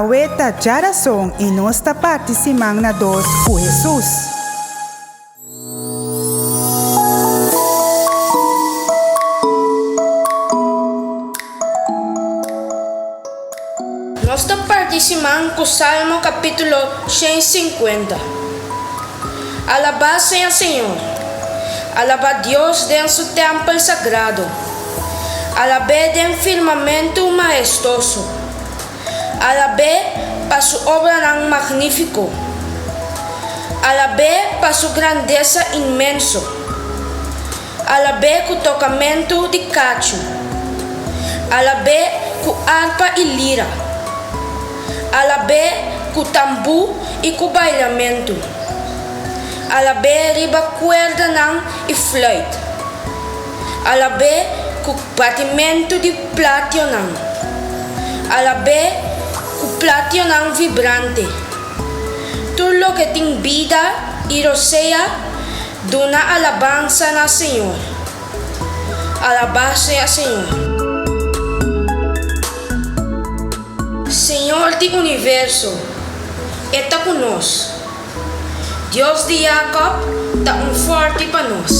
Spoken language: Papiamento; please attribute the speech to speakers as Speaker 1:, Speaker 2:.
Speaker 1: Awe ta djarason i nos ta parti siman na dos ku Hesus.
Speaker 2: Nos ta parti siman ku Salmo kapítulo 150. Alabá sea Señor! Alabá Dios den su tèmpel sagrado. Alab'é den firmamentu mahestoso. Alab'é pa su obranan magnífiko. Alab'é pa su grandesa inmenso. Alab'é ku tokamentu di kachu. Alab'é ku arpa i lira. Alab'é ku tambú i ku bailamentu. Alab'é riba kuerdanan i fluit. Alab'é ku batimentu di plationan. Alab'é ku plationan vibrante. Tur loke tin bida i rosea Duna alabansa na Señor. Alabá sea Señor. Señor di universo, E ta ku nos. Dios di Jakòb ta un fòrti pa nos.